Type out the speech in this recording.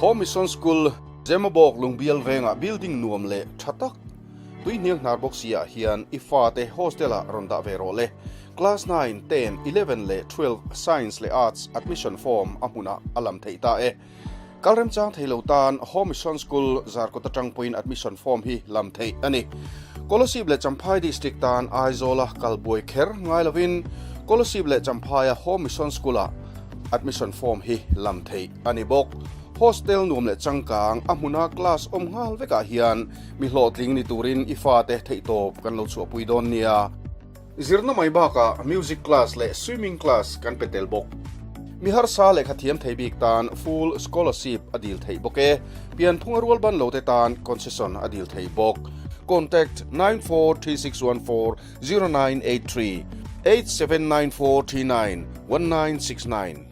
Home Mission School, Zemabawk Lungbial vengah building nuam leh tha tak, tui hniang hnar bawk si ah hian i fate hostel ah rawn dah ve rawh le. Class 9, 10, 11 leh 12 Science leh Arts admission form a hmunah a lam theih ta e. Kal remchang thei lo tan Home Mission School Zarkawt atang pawhin admission form hi lam theih a ni. Kolasib leh Champhai District tan Aizawla kal buai kher ngai lovin Kolasib leh Champhaia Home Mission School-ah admission form hi lam theih a ni bawk. Hostel nuam leh changkang a hmuna class awm nghal vekah hian mi hlawhtling ni turin i fate theihtawp kan lo chhuahpui dawn nia. Zirna mai bakah music class leh swimming class kan pe tel bawk. Mi harsa lehkha thiam thei bik tan full scholarship a dil theih bawk e. Pianphunga rualban lote tan concession a dil thei bawk. Contact 9436140983 8794391969.